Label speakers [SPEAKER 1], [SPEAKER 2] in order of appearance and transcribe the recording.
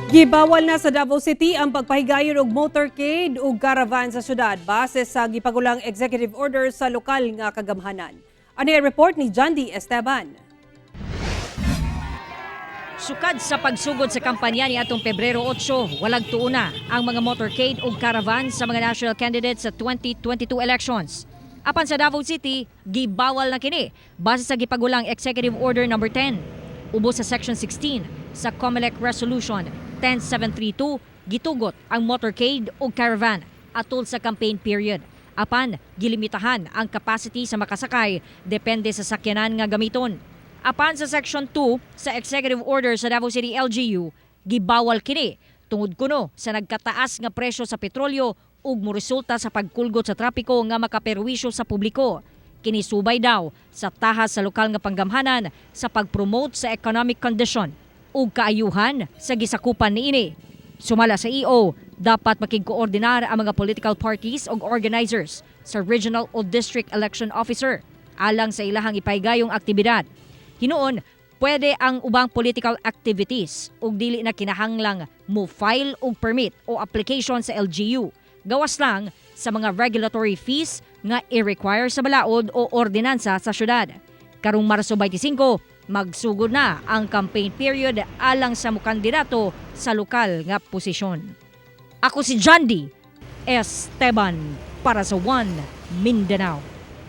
[SPEAKER 1] Gibawal na sa Davao City ang pagpahigayon og motorcade ug caravan sa syudad base sa gipagulang executive order sa lokal nga kagamhanan. Ani ang report ni John D. Esteban.
[SPEAKER 2] Sukad sa pagsugod sa kampanya ni atong Pebrero 8, walag tuo na ang mga motorcade ug caravan sa mga national candidates sa 2022 elections. Apan sa Davao City, gibawal na kini base sa gipagulang Executive Order Number 10. Ubos sa Section 16 sa COMELEC Resolution 10732, gitugot ang motorcade ug caravan atol sa campaign period. Apan, gilimitahan ang capacity sa makasakay depende sa sakyanan nga gamiton. Apan sa Section 2 sa Executive Order sa Davao City LGU, gibawal kini tungod kuno sa nagkataas nga presyo sa petrolyo ug moresulta sa pagkulgot sa trapiko nga makaperwisyo sa publiko. Kini subay daw sa tahas sa lokal nga panggamhanan sa pag-promote sa economic condition ug kaayuhan sa gisakupan niini. Sumala sa EO, dapat makigkoordinar ang mga political parties ug organizers sa regional o district election officer alang sa ilahang ipahigayong aktibidad. Hinuon, pwede ang ubang political activities ug dili na kinahanglang mo file og permit o application sa LGU. Gawas lang sa mga regulatory fees nga i-require sa balaod o ordinansa sa syudad. Karong Marso 25, magsugod na ang campaign period alang sa mukandidato sa lokal nga posisyon. Ako si John D. Esteban para sa One Mindanao.